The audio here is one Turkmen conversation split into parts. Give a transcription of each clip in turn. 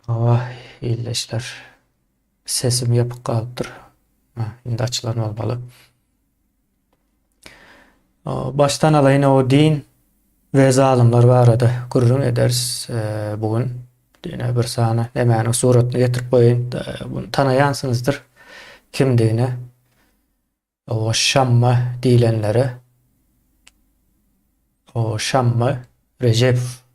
Hawa, ildeşler. Sesim ýapyk galypdyr. Ha, indi açylan bolmaly. Başdan alaýyn o din we zalymlar barada gürrüň ederis bu gün. Ýene bir sany nemäniň suratyny getirip goýaýyn. Bunu tanaýansyňyzdyr kimdigini. O Şamma diýlenlere. O Şamma Rejepow.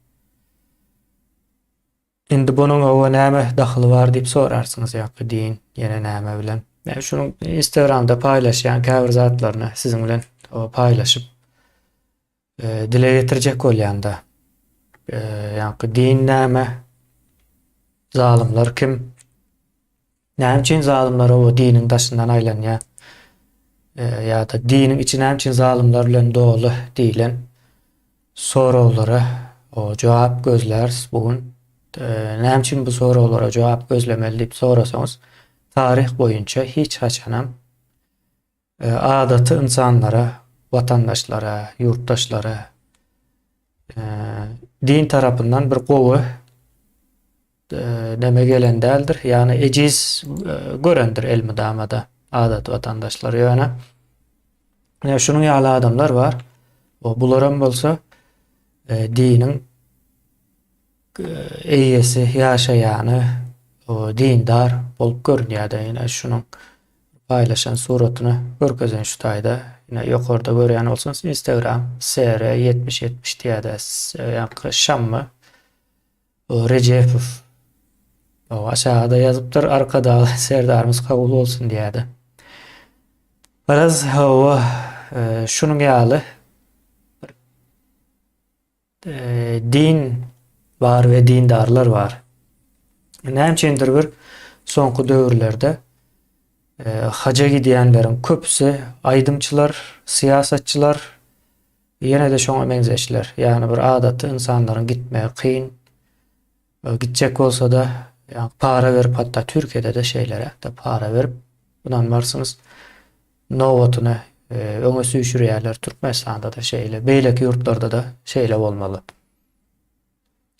Indi bunuň oba näme dahyly bar diýip sorarsyňyz ýa-da din ýene näme bilen. Men şunuň Instagramda paýlaşýan käbir zatlaryny siziň bilen paýlaşyp e, dile getirjek bolýanda. E, ýa-da din näme? Zalymlar kim? Näme üçin zalymlar o diniň daşyndan aýlanýar? E, ýa-da diniň içi näme üçin zalymlar bilen doly diýlen soraglara o jogap gözläris bu gün. Näme üçin bu soraglara jogap gözlemeli diýip sorasaňyz, taryh boýunça hiç haçanam adaty ynsanlara, watandaşlara, ýurtdaşlara din tarapyndan bir gowy neme gelen däldir. Ýagny ejiz görendir elmydama-da adaty watandaşlar. Ýöne şunuň ýaly adamlar bar. Bularam bolsa diniň eýesi, ýaşaýany dindar bolup görünýär-de. Ýene şunuň paýlaşan suratyny görkezen şu taýda. Ýene ýokarda görýän bolsaňyz Instagram SR 70 70 diýýär-de. Ýaňky Şammy Rejepow. Aşagada ýazypdyr, Arkadag Serdarymyz kabul bolsun diýýärdi. Biraz hawa, e, şunuň ýaly bir e, din bar we dindarlar bar. Näme üçindir bir soňky döwürlerde e, haja gidýänleriň köpüsi aýdymçylar, syýasatçylar, Ýene-de şoňa meňzeşler. Ýagny bir adaty ynsanlaryň gitmegi kyn. Gitjek bolsa-da, ýagny para berip, hatda Türkiýede-de şeýleräk-de para berip, ynanmarsyňyz, nobatyny öňe süýşürýärler. Türkmenistanda-da şeýle, beýleki ýurtlarda-da şeýle bolmaly.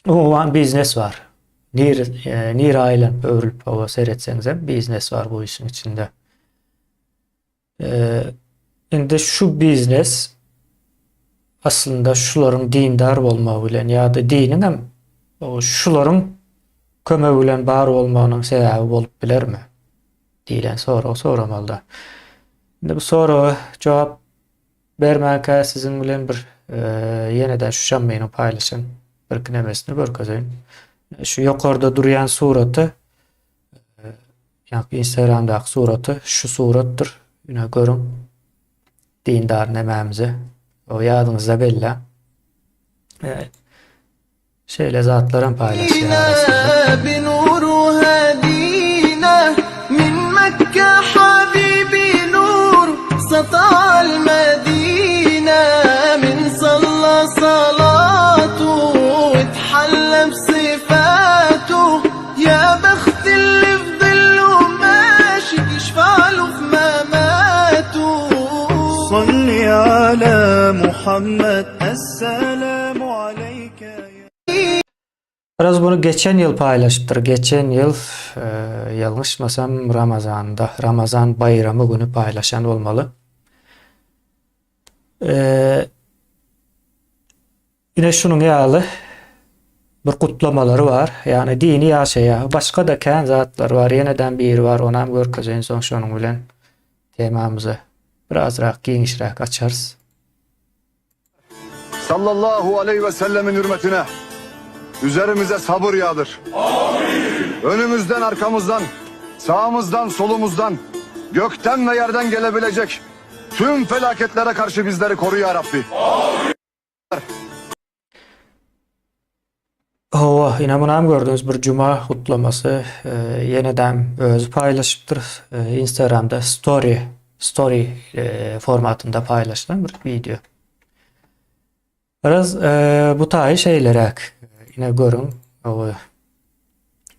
Umuman biznes bar. Nir, nirä aýlanyp öwrülip oba seretseňizem biznes bar bu işiň içinde. Indi şu biznes aslynda şularyň dindar bolmagy bilen ýa-da diniň hem şularyň kömegi bilen bar bolmagynyň sebäbi bolup bilermi? diýlen soragy soramalyda. Indi bu soraga jogap bermänkä siziň bilen bir ýene-de şu Şammynyň paýlaşan birki nemesini görkezeýin. Şu ýokarda durýan suraty Ýaňky Instagramdaky suraty şu suratdyr. Ine görüň. Dindar nemämizi. O ýadyňyzda bellä. Evet. Şeýle zatlar hem paýlaşýar arasynda. Biraz bunu geçen ýyl paýlaşypdyr. Geçen ýyl e, ýalňyşmasam Ramazanda, Ramazan baýramy güni paýlaşan bolmaly. E, Ine şunuň ýaly bir gutlamalary bar. Ýagny dini ýaşaýar. Başga-da kän zatlar bar. Ýenedem biri bar, onam görkezeýin soň şonuň bilen temamyzy birazrak giňişräk açarys. Sallallahu aleyhi ve sellemin hürmetine üzerimize sabır yağdır. Amin. Önümüzden arkamızdan, sağımızdan solumuzdan, gökten ve yerden gelebilecek tüm felaketlere karşı bizleri koru ya Rabbi. Amin. Hawa, ine munam gördüňiz bir juma gutlamasy ýenedem özi paýlaşypdyr Instagramda story story formatynda paýlaşylan bir wideo. Biraz bu taýy şeýleräk. Ine görüň,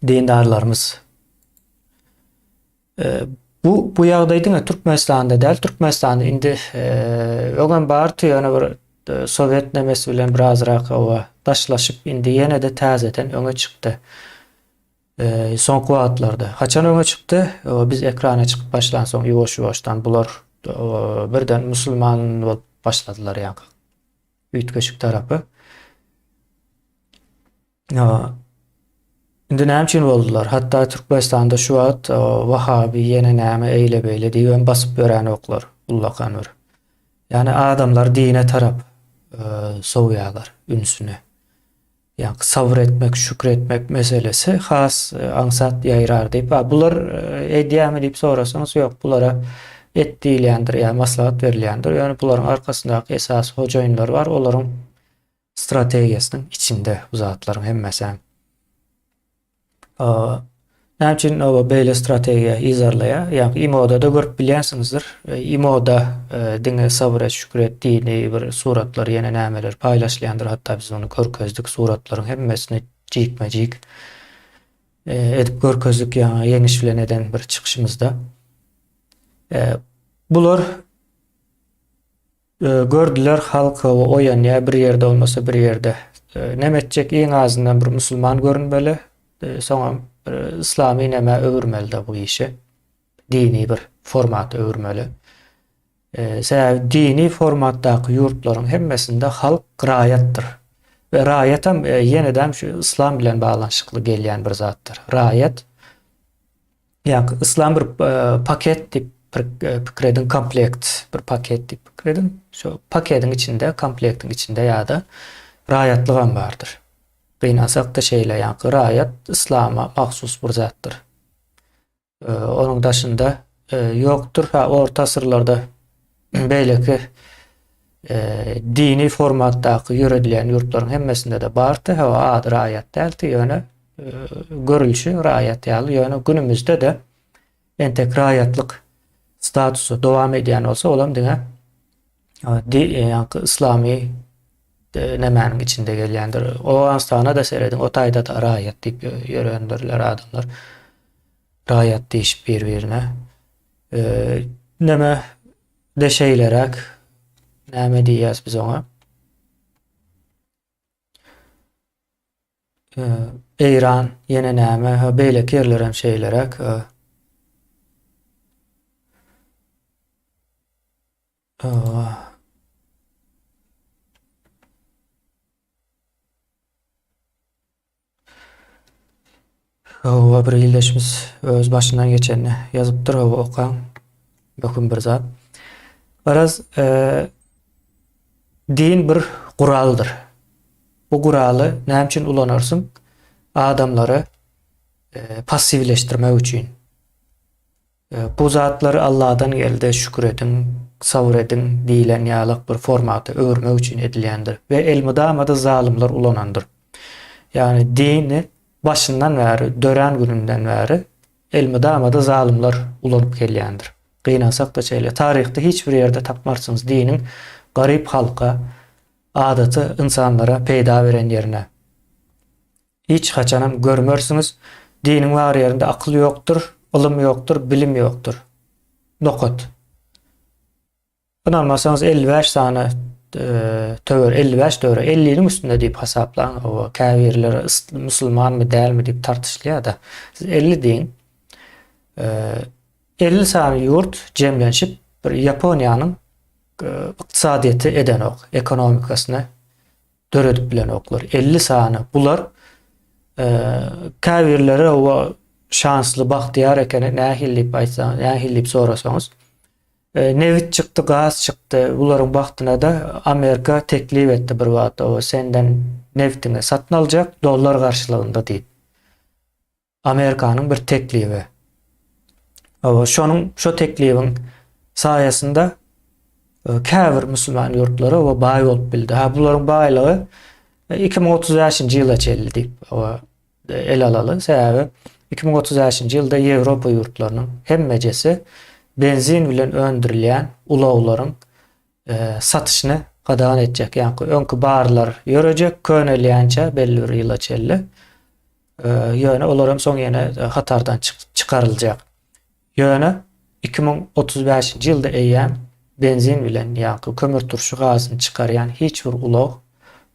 dindarlarymyz Bu bu ýagdaý diňe Türkmenistanda däl, Türkmenistanda indi öňem bardy, ýöne bir sowet nemesi bilen birazrak oba daşlaşyp, indi ýene-de täzeden öňe çykdy. Soňky wagtlarda haçan öňe çykdy? Biz ekrana çykyp başlansoň ýuwaş-ýuwaşdan bular birden musulman bolup başladylar ýaňky üýtgeşik tarapy. Indi näme üçin boldular? Hatda Türkmenistanda şu wagt wahabi ýene näme eýle-beýle diýibem basyp ýörenoklar ullakan bir. Ýagny adamlar dine tarap sowýarlar ünsüni. Ýagny sabyr etmek, şükür etmek meselesi has aňsat ýaýrar diýip. A bular edýärmi diýip sorasaňyz, ýok, bulara et diýilýändir ýa maslahat berilýändir. Ýöne bularyň arkasyndaky esasy hojaýynlar bar, olaryň strategiýasynyň içinde bu zatlaryň hemmesi. Näme üçin oba beýle strategiýa yzarlaýar? Ýagny imoda-da görüp bilýänsiňizdir. Imoda diňe sabyr et, şükür et dini bir suratlar ýene nämeler paýlaşylýandyr. Hatda biz ony görkezdik suratlaryň hemmesini jikme-jik edip görkezdik ýaňy ýeňiş bilen eden bir çykyşymyzda. Bular Gördüler halk hawa oýanýa bir ýerde bolmasa bir ýerde. Neme etjek iň azyndan bir musulman görünmeli. Soňam bir yslamy nämä öwürmelide bu işi. Dini bir formata öwürmeli. Sebäbi dini formatdaky ýurtlaryň hemmesinde halk raýatdyr. We raýatam ýenedem şu yslam bilen baglanyşykly gelýän bir zatdyr. Raýat Ýa yslam bir paket diýip pikir ediň, komplekt bir paket diýip pikir ediň. Şu paketiň içinde, komplektiň içinde ýa-da raýatlygam bardyr. Gynansak-da şeýle, ýa-da raýat yslama mahsus bir zatdyr. Onuň daşynda ýokdur. Ha, orta asyrlarda beýleki dini formatdaky ýöredilýän ýurtlaryň hemmesinde-de bardy. Hawa, ady raýat däldi, ýöne görülişi raýat ýaly. Ýöne günümizde-de entek raýatlyk statusy dowam edýän bolsa, olam diňe ýaňky yslamy nemäniň içinde gelýändir. Owganystana-da serediň, o taýda-da raýat diýip ýörendirler adamlar. Raýat diýişip bir-birine. Neme de şeýleräk näme diýýäs biz oňa? Eýran ýene näme? Ha beýleki ýerler hem şeýleräk. Hawa bir ildeşimiz öz başyndan geçenini ýazypdyr hawa okaň. Möhüm bir zat. Garaz e, din bir guraldyr. Bu guraly näme üçin ulanarsyň? Adamlary e, passiwleşdirmek üçin. Bu zatlar Allahdan geldi, şükür ediň, sabyr ediň diýlen ýalyk bir formata öwürmek üçin edilýändir we elmydama-da zalymlar ulanandyr. Ýagny dini başyndan bäri, dörän gününden bäri elmydama-da zalymlar ulanyp gelýändir. Gynansak-da şeýle. Taryhda hiç bir ýerde tapmarsyňyz diniň garyp halka, adaty ynsanlara peýda beren ýerine. Hiç haçanam görmersiňiz. Diniň bar ýerinde akyl ýokdur, ylym ýokdur, bilim ýokdur. Nokat. Ynanmasaňyz 55 sany töwer, 55 töwre, 50-niň üstünde diýip hasaplaň. Owa, käbirleri musulmanmy, dälmi diýip tartyşylýar-da. Siz 50 diýiň. 50 sany ýurt jemlenişip bir Ýaponiýanyň ykdysadyýeti edenok, ekonomikasyny döredip bilenoklar. 50 sany bular käbirleri owa şansly bagtyýar ekeni nähili diýip aýtsaňyz, nähili diýip sorasaňyz, nebit çykdy, gaz çykdy. Bularyň bagtyna-da Amerika teklip etdi bir wagt owa senden nebtiňi satyn aljak dollar garşylygynda diýip. Amerikanyň bir teklibi. Hawa, şonuň şo teklibiň saýasynda e, käbir musulman ýurtlary we baý bolup bildi. Ha bularyň baýlygy 2035-nji e, ýyla çenli diýip, hawa, e, el alaly. Sebäbi 2035-nji ýylda Ýewropa ýurtlarynyň hemmejesi benzin bilen öndürilýän ulaglaryň satyşyny gadagan etjek. Ýaňky öňki barlar ýörejek, könelýänçä belli bir ýyla çenli. Ýöne olar hem soň ýene hatardan çykaryljak. Ýöne 2035-nji ýylda eýýäm benzin bilen ýaňky kömürturşy gazyny çykarýan hiç bir ulag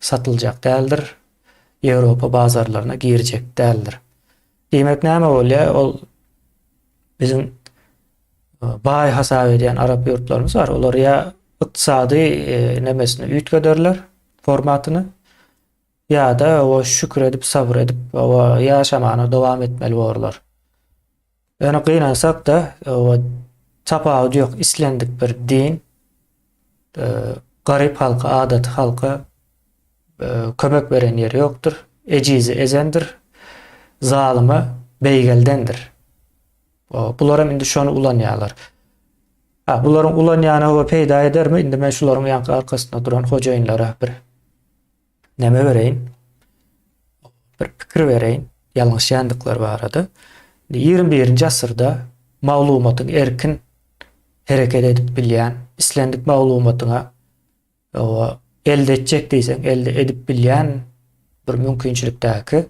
satyljak däldir, Ýewropa bazarlaryna girjek däldir. Diýmek näme bolýar? Ol biziň e, baý hasap edýän arap ýurtlarymyz bar. Olar ýa ykdysady e, nemesini üýtgederler, formatyny ýa-da o şükür edip, sabyr edip, o ýaşamana dowam etmeli borlar. Ýöne gynansak-da, o tapawudy ýok, islendik bir din e, garyp halka, adaty halka e, kömek beren ýeri ýokdur. Ejizi ezendir, zalymy beýgeldendir. Bularam indi şony ulanýarlar. Ha, bularyň ulanýany we peýda edermi? Indi men şularyň ýaňky arkasynda duran hojaýynlara bir neme bereýin? Bir pikir bereýin, ýalňyşýandyklary barada. 21-nji asyrda maglumatyň erkin hereket edip bilýän, islendik maglumatyňa elde etjek diýseň, elde edip bilýän bir mümkinçilikdäki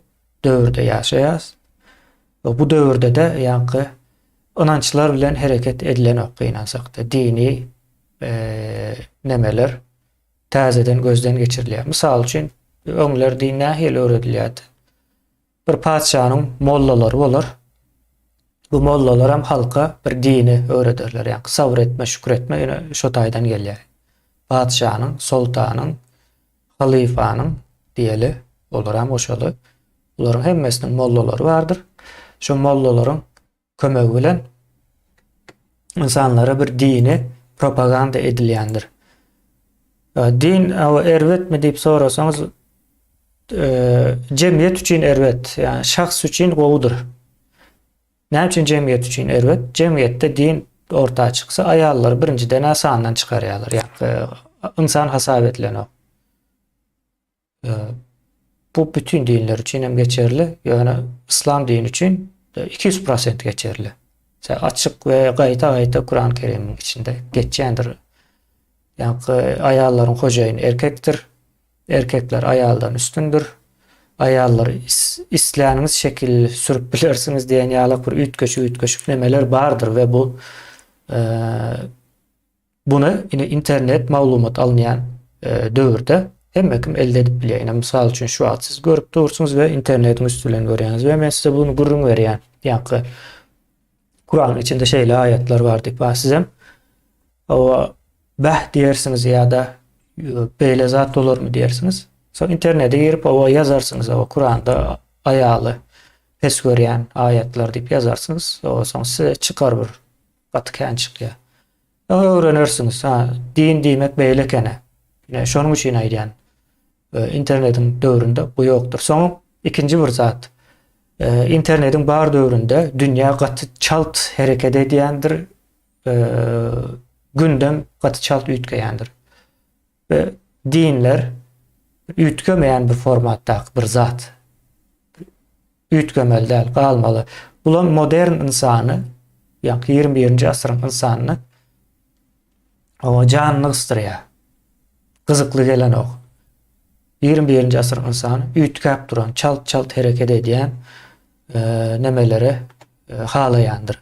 döwürde ýaşaýas. Bu döwürde-de ýaňky ynançlar bilen hereket edilenok gynansak-da. Dini nemeler täzeden gözden geçirilýär. Mysal üçin, öňler din nähili öwredilýärdi? Bir patyşanyň mollalary bolar. Bu mollalar hem halka bir dini öwrederler. Ýagny sabyr etme, şükür etme ýene şo taýdan gelýär. Patyşanyň, soltanyň, halyfanyň diýeli, olar hem goşaly. Bularyň hemmesiniň mollalary bardyr. Şo mollalaryň kömegi bilen insanlara bir dini propaganda edilýändir. Din erbetmi diýip sorasaňyz, e, jemgyýet üçin erbet, ýagny şahs üçin gowudyr. Näme üçin jemgyýet üçin erbet? Jemgyýetde din orta çyksa, aýallary birinjiden sandan çykarýarlar, ýagny ynsan hasap edilenok. Bu bütün dinler üçin hem geçerli, ýöne yslam dini üçin 200% geçerli. Açyk we gaýta-gaýta Kur'an-ı Kerimiň içinde geçýändir. Ýagny aýallaryň hojaýyny erkekdir. Erkekler aýaldan üstündir. Aýallary isläniňiz şekil sürüp bilersiňiz diýen ýaly bir üýtgeşik-üýtgeşik nemeler bardyr we bu Buny ine internet maglumat alynýan döwürde hemme kim elde edip bilýär. Ine mysal üçin şu wagt siz görüp dursuňyz we internetiň üsti bilen görýäňiz we men size bunu gürrüň berýän. Ýaňky Kuranyň içinde şeýle aýatlar bar diýip, ha sizem o bäh diýersiňiz ýa-da beýle zat bolarmy diýersiňiz. Soň internete girip o ýazarsyňyz o Kuranda aýaly pes görýän aýatlar diýip ýazarsyňyz. O soň size çykar bir gaty kän çykýar. Soň öwrenersiňiz, ha, din diýmek beýle ekeni. Ine, şonuň üçin aýdýan. E, internetiň döwründe bu ýokdur. Soň ikinji bir zat. E, internetiň bar döwründe dünýä gaty çalt hereket edýändir. E, gündem gaty çalt üýtgeýändir. We dinler üýtgemeýän bir formatdaky bir zat. Üýtgemeli däl, galmaly. Bulam modern ynsany, ýagny 21-nji asyryň ynsanyny o janyny gysdyrýar. Gyzykly gelenok. 21-nji asyryň ynsany üýtgäp duran, çalt-çalt hereket edýän e, nemeleri e, halaýandyr.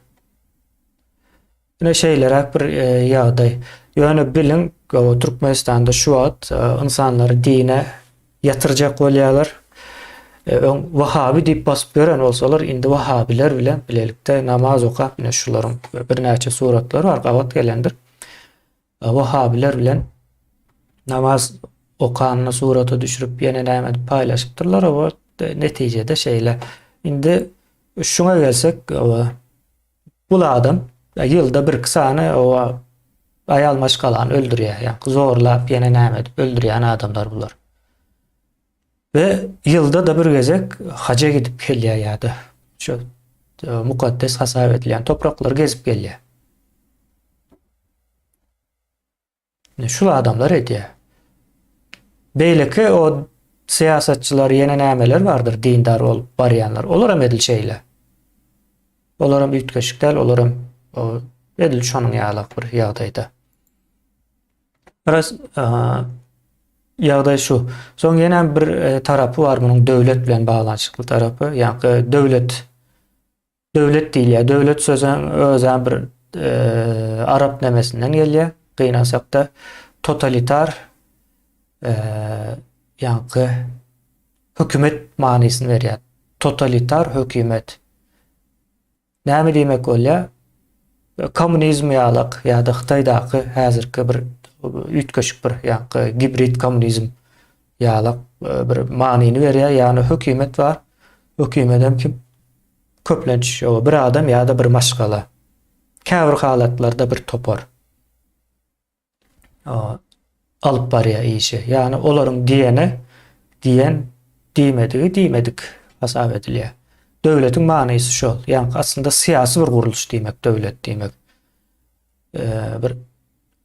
Ine şeýleräk bir ýagdaý. Ýöne biliň, Türkmenistanda şu wagt ynsanlary dine ýatyrjak bolýarlar. Öň wahabi diýip basyp ýören bolsalar, indi wahabiler bilen bilelikde namaz okap, ine şularyň birnäçe suratlary bar, gabat gelendir. Wahabiler bilen namaz okanyny surata düşürip, ýene näme edip paýlaşypdyrlar, o netijede şeýle. Indi şuňa gelsek, Bul adam ýylda birki sany owa aýal maşgalany öldürýär. Ýa zorlap ýene näme edip öldürýän adamlar bular. We ýylda-da bir gezek haja gidip gelýär ýa-da şu e, mukaddes hasap edilýän topraklary gezip gelýär. Ine şul adamlar edýär. Beýleki o syýasatçylar ýene nämeler bardyr dindar bolup barýanlar. Olar hem edil şeýle. Olar hem üýtgeşik däl, olar hem edil şonuň ýaly bir ýagdaýda. Biraz ýagdaý şu. Soň ýene bir e, tarapy bar munuň döwlet bilen baglanyşykly tarapy. Ýagny döwlet Döwlet diýilýär. Döwlet sözem özem bir e, arap nemesinden gelýär. Gynansakda totalitar e, ýaňky hökümet manysyny berýär. Totalitar hökümet. Näme diýmek bolýar? Kommunizm ýalak ýa-da Hytaýdaky häzirki bir üýtgeşik bir ýaňky gibrid kommunizm ýalak e, bir manyny berýär. Ýagny hökümet bar. Hökümet hem kim? Köplenç bir adam ýa-da bir maşgala. Käbir halatlarda bir topar. alyp barýar işi. Ýagny olaryň diýeni diýen, diýmedigi diýmedik hasap edilýär. Döwletiň manysy şol. Ýagny aslynda syýasy bir gurluş diýmek, döwlet diýmek. Bir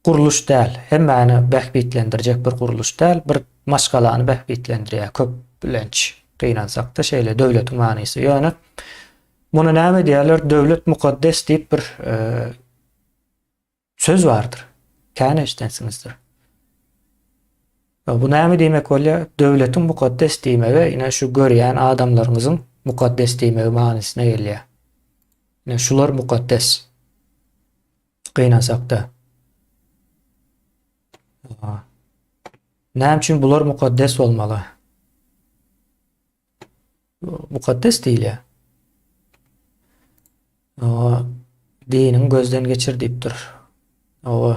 gurluş däl. Hemmäni bähbitlendirjek bir gurluş däl, bir maşgalany bähbitlendirýär köplenç. Gynansak-da şeýle döwletiň manysy. Ýöne muny näme diýerler? Döwlet mukaddes diýip bir Söz bardyr. Kän eşdensiňizdir. Bu näme diýmek bolýar? Döwletiň mukaddes diýmegi ine şu görýän adamlaryňyzyň mukaddes diýmegi manysyna gelýär. Ine şular mukaddes. Gynansakda. Näme üçin bular mukaddes bolmaly? Mukaddes diýilýär. Owa, diniň gözden geçir diýipdir. Owa.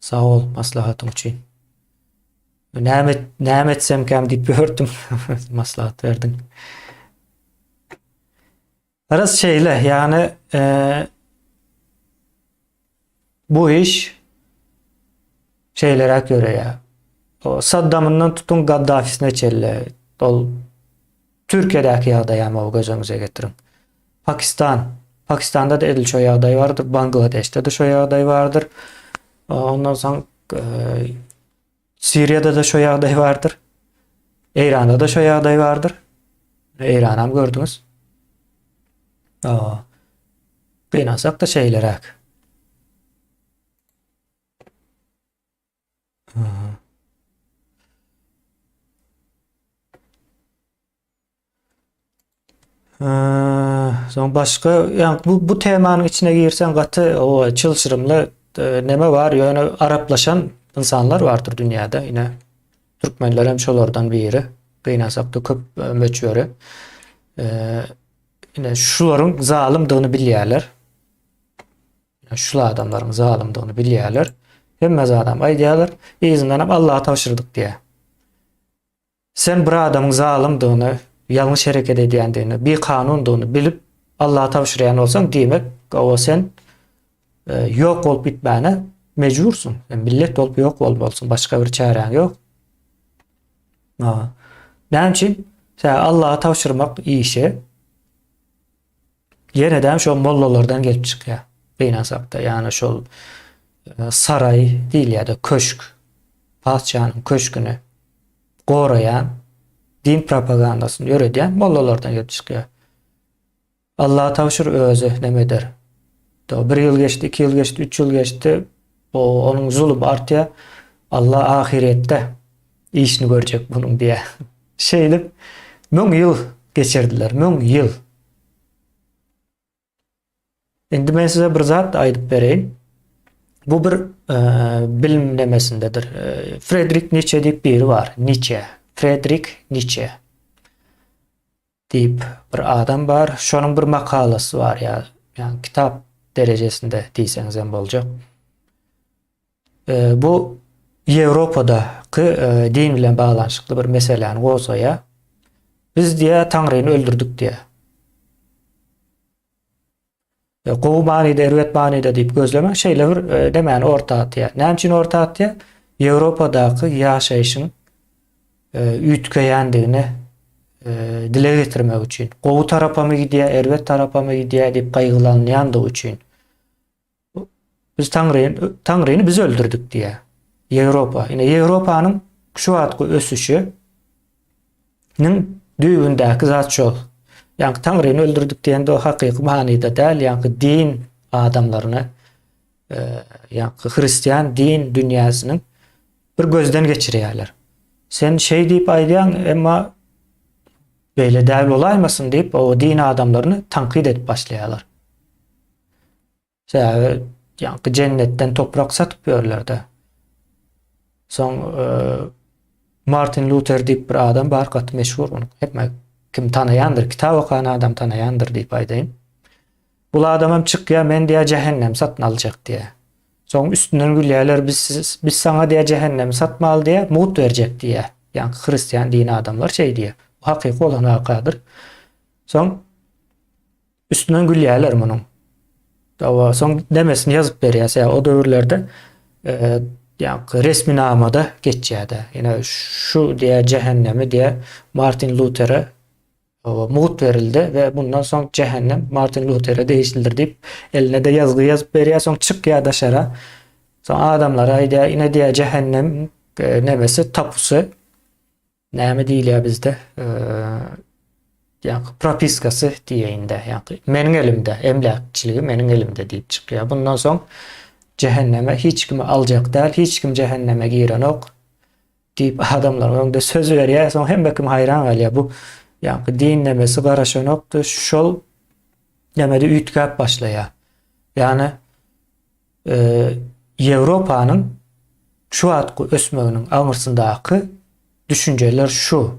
Sag bol maslahatyň üçin. Näme näme etsemkäm diýip ýördüm. Maslahat berdiň. Garaz şeýle, ýagny e, bu iş şeýleräk ýöreýär. O Saddamyndan tutun Gaddafisine çenli ol Türkiýedäki ýagdaýy hem göz öňüňize getiriň. Pakistan, Pakistanda da edil şo ýagdaý bardyr, Bangladeşde de şo ýagdaý bardyr. Ondan soň e, Siriýada-da şo ýagdaý bardyr. Eýranda-da şo ýagdaý bardyr. Eýranam gördüňiz. Gynansak-da şeýleräk. Soň başga, ýa bu bu temanyň içine girseň gaty o çylşyrymly e, neme bar, ýöne araplaşan insanlar bardyr dünýäde. Ine türkmenler hem şolardan biri. Gynansak-da köp e, möçberi. E, ine şularyň zalymdygyny bilýärler. Şul adamlaryň zalymdygyny bilýärler. Hemme zadam aýdýarlar. Yzyndan hem Allaha tabşyrdyk diýýär. Sen bir adamyň zalymdygyny, ýalňyş hereket edýändigini, bikanundygyny bilip, Allaha tabşyrýan bolsaň, diýmek, owa sen e, ýok bolup gitmäne mejbursyň. Sen millet bolup ýok bolmalysyň, başga bir çäräň ýok. Näme üçin? Sen Allaha tabşyrmak işi Ýenedem şol mollalardan gelip çykýar. Gynansakda, ýagny şol e, saraý diýilýär-de, köşk. Patyşanyň köşgüni goraýan, din propagandasyny ýöredýän mollalardan gelip çykýar. Allah tabşyr özi neme eder. Bir ýyl geçdi, iki ýyl geçdi, üç ýyl geçdi. O onuň zulum artýar. Allah ahyretde işini görjek bunuň diýär. Şeýdip müň ýyl geçirdiler, müň ýyl. Indi men size bir zat aýdyp bereýin. Bu bir e, bilim nemesindedir. E, Fredrik Nietzsche diýip biri bar. Nietzsche. Fredrik Nietzsche diýip bir adam bar. Şonuň bir makalasy bar ýa, ýa kitap derejesinde diýseňiz hem boljak. E, bu Ýewropadaky e, din bilen baglanyşykly bir meseläni gozgaýar. Biz diýä Taňryny öldürdik diýä. E, gowy manyda, erbet manyda diýip gözlemäň, şeýle bir e, demäni orta atýar. Näme üçin orta atýar? Ýewropadaky ýaşaýşyň e, üýtgeýändigini dile getirmek üçin. Gowy tarapamy gidýär, erbet tarapamy gidýär diýip gaýgylanýandygy üçin. Biz Taňryny, Taňryny biz öldürdik diýýär. Ýewropa. Ine Ýewropanyň şu wagtky ösüşi niň düýbündäki zat şol. Ýagny Taňryny öldürdik diýende o hakyky manyda däl, ýagny din adamlaryny, e, ýagny hristian din dünýäsiniň bir gözden geçirýärler. Sen şeý diýip aýdýaň, emma beýle däl bolaýmasyn diýip, o din adamlaryny tankyt edip başlaýarlar. Sebäbi ýaňky jennetden toprak satyp ýörlerde. Soň e, Martin Luther diýip bir adam bar, gaty meşhur. Ony hemme kim tanaýandyr, kitap okan adam tanaýandyr diýip aýdaýyn. Bul adamam çykýar, men diýýär jähennem satyn aljak diýýär. Soň üstünden gülýärler, biz biz saňa diýýär jähennemi satmaly diýýär, mugt berjek diýýär. Ýaňky hristian dini adamlar şeý diýýär. Bu hakyky bolan wakadyr. Soň üstünden gülýärler munuň. Dawa soň demesini ýazyp berýär. Sebäbi o döwürlerde e, ýaňky resminamada geçýär-de. Ýene şu diýýär jähennemi diýýär Martin Lutere mugt berildi we mundan soň jähennem Martin Lutere degişlidir diýip, eline-de ýazgy ýazyp berýär, soň çykýar daşara. Soň adamlara aýdýar, ine diýýär jähennem e, nemesi, tapusy. Näme diýilýär bizde? E, ýa propiskasy diýeýin-de, ýa meniň elimde, emläkçiligi meniň elimde diýip çykýar. Bundan soň jähenneme hiç kimi aljak däl, hiç kim jähenneme girenok. Diýip adamlaryň öňünde söz berýär, soň hemme kim haýran galýar. Bu ýaňky din nemesi garaşanokdy, şol nemede üýtgäp başlaýar. Ýagny e, Ýewropanyň şu wagtky ösmeginiň aňyrsyndaky düşünjeler şu.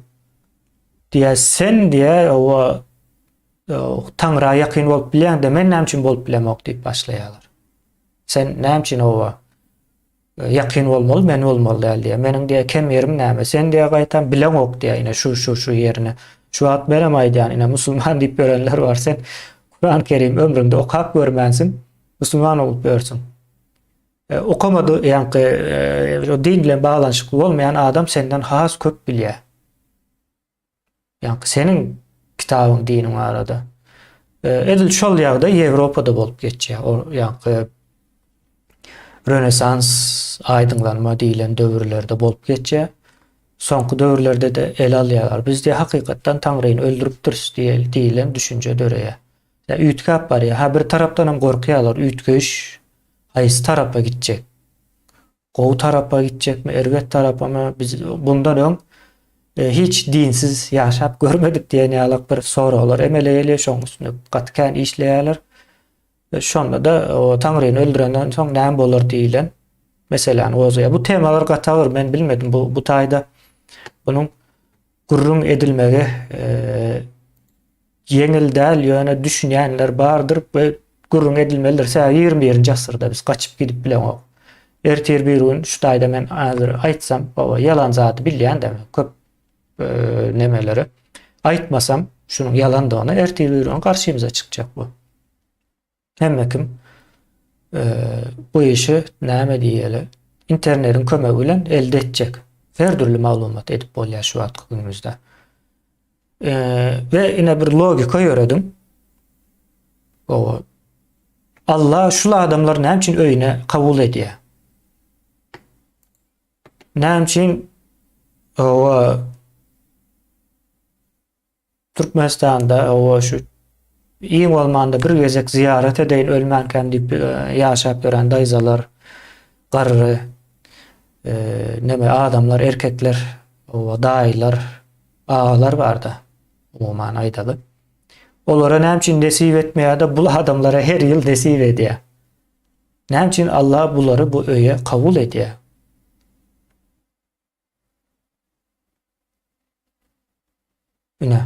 Diýä sen diýä owa Taňra ýakyn bolup bilýäň-de, men näme üçin bolup bilemok diýip başlaýarlar. Sen näme üçin owa Ýakyn bolmaly, men bolmaly däl diýýär. Meniň diýýär, kem ýerim näme? Sen diýýär, gaýtam bileňok diýýär, ine şu, şu, şu ýerini. Şu wagt menem aýdýan, ine musulman diýip ýörenler bar. Sen Kuran Kerim ömrüňde okap görmänsiň, musulman bolup ýörsüň. E, okamady, ýaňky e, din bilen baglanyşykly bolmaýan adam senden has köp bilýär. Ýaňky seniň kitabyň diniň barada. E, edil şol ýagdaý Ýewropada bolup geçýär. O ýaňky Rönesans aýdyňlanma diýlen döwürlerde bolup geçýär. Soňky döwürlerde-de ele alýarlar. Biz diýe hakykatdan Taňryny öldüripdiris diýlen düşünje döreýär. Ýa üýtgäp barýar. Ha bir tarapdan hem gorkýarlar, üýtgeýiş haýsy tarapa gitjek? Gowy tarapa gitjekmi, erbet tarapamy, biz bundan öň e, hiç dinsiz ýaşap görmedik diýen ýaly bir soraglar emele gelýär, şoň üstünde gaty kän işleýärler. E, şonda da o Taňryny öldürenden soň näme bolar diýilen meseläni gozgaýar. Bu temalar gaty agyr, men bilmedim bu bu taýda bunuň gürrüň edilmegi e, ýeňil däl, ýöne düşünýänler bardyr we gürrüň edilmelidir. Sebäbi 21-nji asyrda biz gaçyp gidip bileňok. Ertir bir gün şu taýda men häzir aýtsam, baba ýalan zady bilýän-de köp e, nemeleri aýtmasam, şunuň ýalandygyny ertir bir gün garşymyza çykjak bu. Hemme kim e, bu işi näme diýeli internetiň kömegi bilen elde etjek. Her dürli maglumat edip bolýar şu wagtky günümizde. E, we ine bir logika ýöredim. O Allah şul adamlar näme üçin öýüne kabul edýär? Näme üçin o Türkmenistanda owa şu iň bolmanda bir gezek zyýarat edeýin ölmänkäm diýip e, ýaşap ýören daýzalar, garry e, neme adamlar, erkekler, owa daýylar, agalar barda umuman aýdaly. Olara näme üçin nesip etmeýär-de bul adamlara her ýyl nesip edýär. Näme üçin Allah bulary bu öýe kabul edýär? Ine.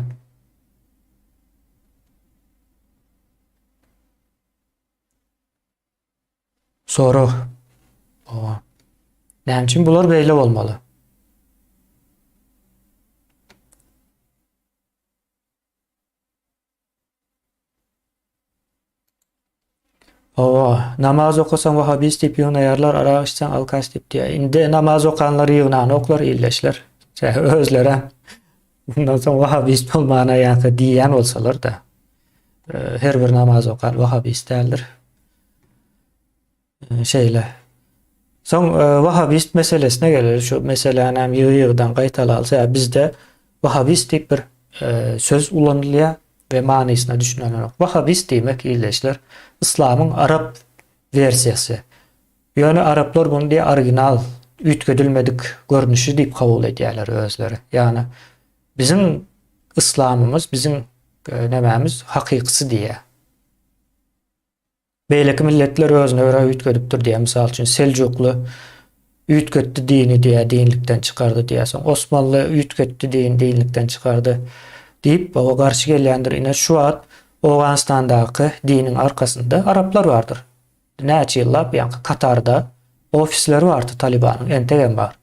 Sorag. Owa. Näme üçin bular beýle bolmaly? Hawa, namaz okasaň wahabist diýip ýygnaýarlar, arak içseň alkaş diýip diýýär. Indi namaz okanlary ýygnanoklar ildeşler. Özlerem bundan soň wahabist bolmana ýa-da diýýän bolsalar-da. Her bir namaz okan wahabist däldir. Şeýle. Soň e, wahabist meselesine geleli. Şu meseläni hem ýygy-ýygydan gaýtalaly. Sebäbi bizde wahabist diýip bir e, söz ulanylýar we manysyna düşünenok. Wahabist diýmek ildeşler yslamyň arap wersiýasy. Ýöne araplar muny diýe original, üýtgedilmedik görnüşi diýip kabul edýärler özleri. Ýagny biziň yslamymyz, biziň e, nämämiz hakykysy diýýär. Beýleki milletler özüne görä üýtgedipdir diýýär. Mysal üçin, Seljukly üýtgetdi dini diýýär, dinlikden çykardy diýýär. Soň Osmanly üýtgetdi dini, dinlikden çykardy diýip, oňa garşy gelýändir. Ine, şu wagt Owganystandaky diniň arkasynda araplar bardyr. Näçe ýyllap ýaňky Katarda ofisleri bardy Talibanyň, entegem bar.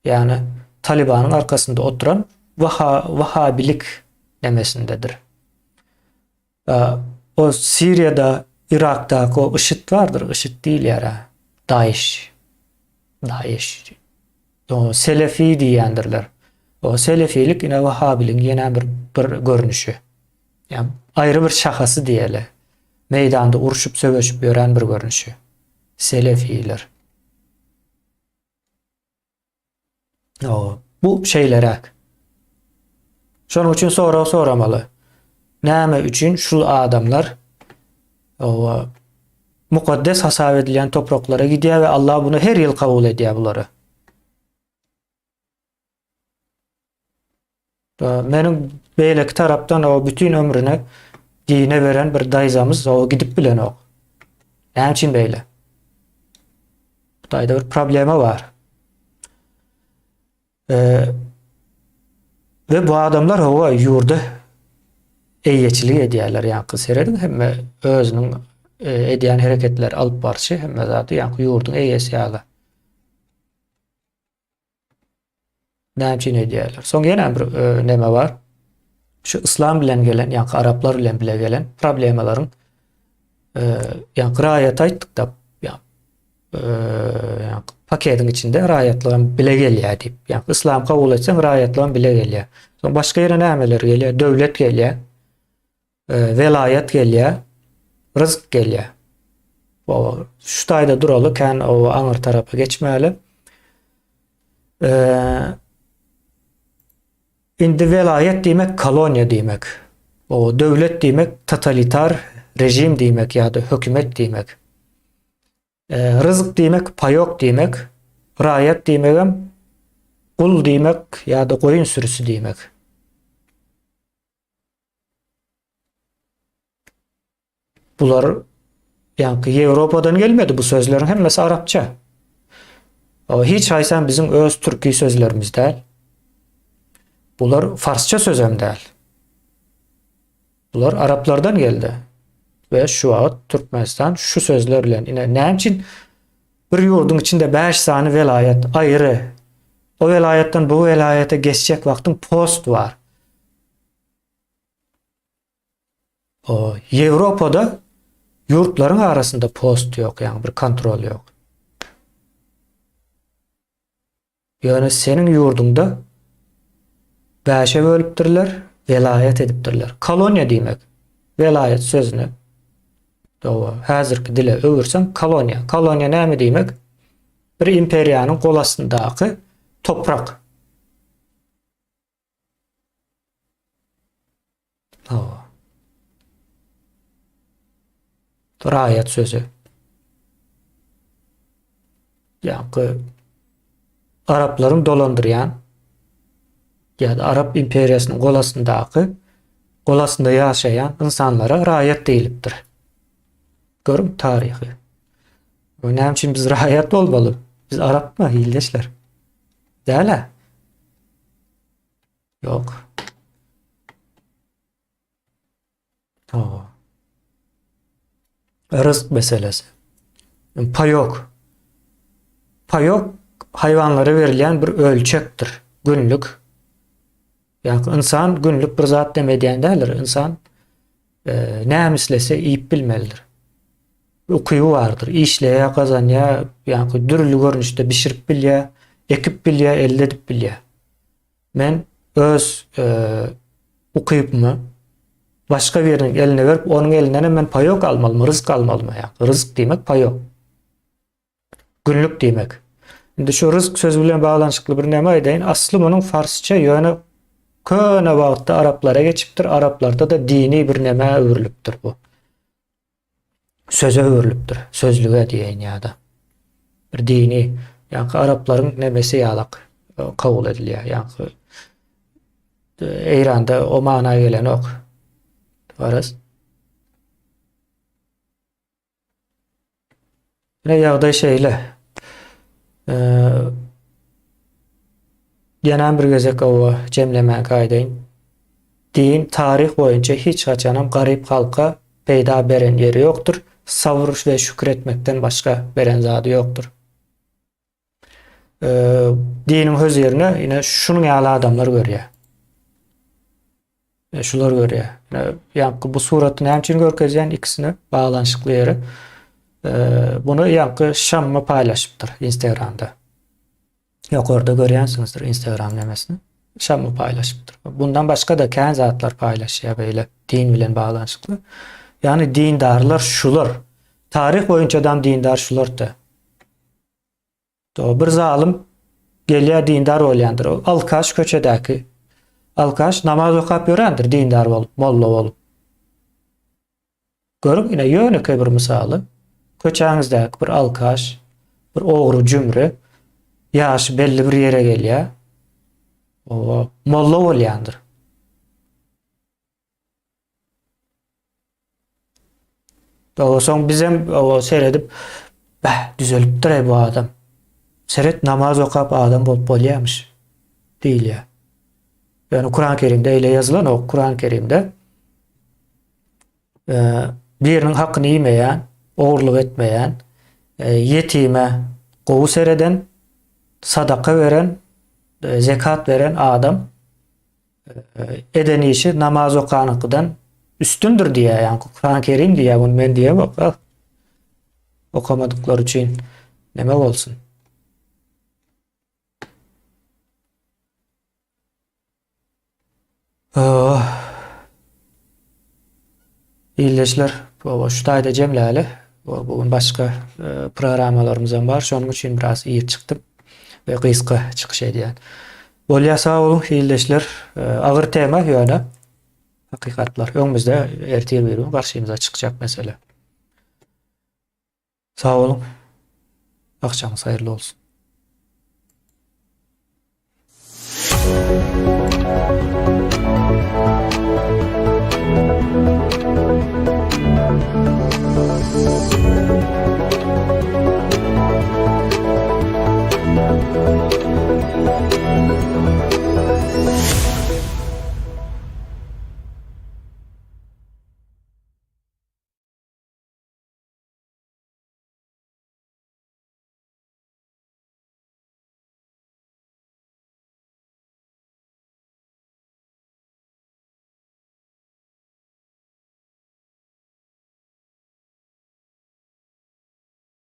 Ýagny Talibanyň arkasynda oturan waha, wahabilik nemesindedir. O Siriýada, Yrakdaky o IŞİD bardyr, IŞİD diýilýär-ä. DAIŞ. DAIŞ. O Selefi diýýändirler. O selefilik ine wahabiligiň ýene bir bir görnüşi. Ýa aýry bir şahasy diýeli. Meýdanda urşup söweşip ýören bir görnüşi. Selefiler. O, bu şeýleräk. Şonuň üçin sorag soramaly. Näme üçin şul adamlar o, mukaddes hasap edilýän topraklara gidýär we Allah bunu her ýyl kabul edýär bulary. Meniň beýleki tarapdan o bütün ömrüni dine beren bir daýzamyz o gidip bilenok. Näme üçin beýle? Bu taýda bir problema bar. Ee, ve bu adamlar howa ýurda eýeçilik edýärler. Ýaňky serediň hemme özüniň e, edýän hereketleri alyp barşy hemme zady ýaňky ýurduň eýesi ýaly. Näme üçin edýärler? Soň ýene bir e, neme bar. Şu islam bilen gelen, ýa araplar bilen bile gelen problemalaryň e, ýa raýat aýtdyk da, ýa e, ýa paketiň içinde raýatlygam bile gelýär diýip. Ýa islam kabul etseň raýatlygam bile gelýär. Soň başga ýere nämeler gelýär? Döwlet gelýär. E, welaýat gelýär, ryzk gelýär. O şu taýda duraly, kän o aňyr tarapa geçmäli. E, indi welaýat diýmek koloniýa diýmek. O döwlet diýmek totalitar rejim diýmek ýa-da hökümet diýmek. E, ryzk diýmek paýok diýmek, raýat diýmegem gul diýmek ýa-da goýun sürüsi diýmek. Bular ýaňky Ýewropadan gelmedi bu sözleriň hemmesi arapça. O hiç haýsam biziň öz türki sözlerimiz däl. Bular farsça sözem däl. Bular araplardan geldi. We şu wagt Türkmenistan şu sözler bilen ine näme üçin bir ýurduň içinde 5 sany welaýat aýry. O welaýatdan bu welaýata geçjek wagtyň post bar. O Ýewropada ýurtlaryň arasynda post ýok, ýagny bir kontrol ýok. Ýöne seniň ýurduňda bäşe bölüpdirler, welaýat edipdirler. Koloniýa diýmek, welaýat sözüni Dowa, häzirki dile öwürseň koloniýa. Koloniýa näme diýmek? Bir imperiýanyň gol astyndaky toprak. Hawa. Raýat sözi. Ýa-da araplaryň dolandyrýan ýa-da arap imperiýasynyň gol astyndaky gol astynda ýaşaýan ynsanlara raýat diýlipdir. Görüň taryhy. Bu näme üçin biz raýat bolmaly? Biz arapmy, ildeşler? Däl-ä. Ýok. Hawa. Ryzk meselesi. Paýok. Paýok haýwanlara berilýän bir ölçekdir. Günlük. Ýa ynsan günlük bir zat dem edýän däldir. Ynsan e, näme islese iýip bilmelidir. Ukyby bardyr. Işleýär, gazanýar, ýa dürli görnüşde bişirip bilýär, ekip bilýär, elde edip bilýär. Men öz e, ukybymy başga biriniň eline berip, onuň elinden hem men paýok almalymy, ryzk almalymy? Ýa ryzk diýmek paýok. Günlük diýmek. Indi şu ryzk sözi bilen baglanyşykly bir näme aýdaýyn. Asly munuň farsça, ýöne köne wagtda araplara geçipdir. Araplarda-da dini bir nämä öwrülipdir bu. Söze öwrülipdir. Sözlüge diýeýin ýa-da. Bir dini, ýa-da araplaryň nemesi ýalak e, kabul edilýär. Ýa-da e, Eýranda o mana gelenok. Garaz. Ne ýagdaý şeýle. Ee, ýene bir gezek owa jemlemäge aýdaýyn. Din taryh boýunça hiç haçanam garyp halka peýda beren ýeri ýokdur. Sabyr we şükür etmekden başga beren zady ýokdur. Diniň hözirini ine şunuň ýaly adamlar görýär. E, şular görýär. Ine, ýaňky bu suraty näme üçin görkezýän ikisini baglanyşykly ýeri. E, bunu ýaňky Şammy paýlaşypdyr Instagramda. Ýokarda görýänsiňizdir Instagram nemesini. Şammy paýlaşypdyr. Bundan başga-da kän zatlar paýlaşýar beýle din bilen baglanyşykly. Ýagny dindarlar şular. Taryh boýunçadam dindar şulardy. Bir zalym gelýär dindar bolýandyr. O alkaş köçedäki alkaş namaz okap ýörendir dindar bolup, molla bolup. Görüň ine ýönekeý bir mysaly. Köçäňizdäki bir alkaş, bir ogry jümri ýaşy belli bir ýere gelýär. O molla bolýandyr. Owa soň bizem owa seredip bäh düzelipdir-eý bu adam. Seret namaz okap adam bolup bolýamyş diýilýär. Ýöne Kuran Kerimde eýle ýazylanok. Kuran Kerimde e, biriniň hakyny iýmeýän, ogurlyk etmeýän, e, ýetime gowy sereden, sadaka beren, e, zekat beren adam eden işi namaz okanyňkydan üstündür diýýär. Ýagny Kuran Kerim diýýär, bunu men diýemok. Okamadyklar üçin neme bolsun? Oh. Ildeşler, bu şu taýda jemläli. Bu gün başga e, programmalarymyzam bar. Şonuň üçin biraz ir çykdym we gysga çykyş edýän. Bolýa sag boluň ildeşler. Agyr tema ýöne hakykatlar öňümizde ertir bir gün garşymyza çykjak mesele. Sag boluň. Agşamyňyz haýyrly bolsun.